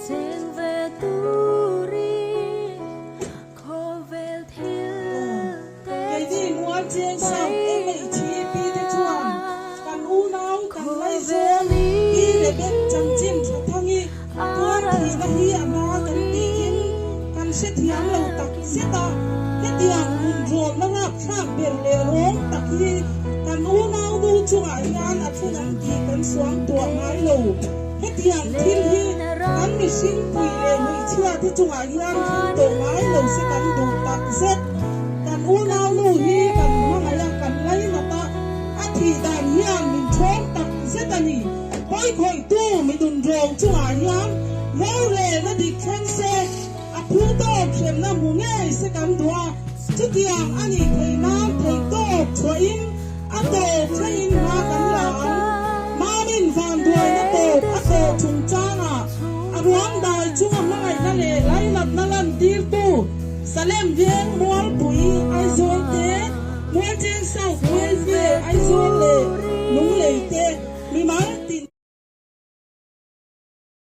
Cheng ve turin khawvel thil te Keini chu mual cheng South MHEP te chuan kan unau kan laizawn Pi Rebek chanchin tha thangi tuar thihna hi a na kan tihin kan hrethiam lo tak zet a, hetiang nunrawnna rapthlak ber leh rawng tak hi kan unau nu chungah hian a thleng ang tih kan suang tuah ngai lo. Hetiang thil hi kan mihring pui leh hmeichhia te chungah hian thleng tawh ngai lo se kan duh tak zet. Kan unau nu hi kan hmangaih a, kan lainat a, a thih dan hian min thawng tak zet a ni. Pawikhawihtu mi nunrawng chungah hian rorelna dik thleng se, a phu tawk hremna hmu ngei se kan duh a, chutiang a nih theih nan theihtawp chhuahin a tawp thlengin hma kan la ang. Mamin vanduaina tawp a tawh chungchangah a ruang dai chunga hmangaihna leh lainatna lantirtu Salem Veng Mualpui Aizawl te, Mualcheng South Welfare.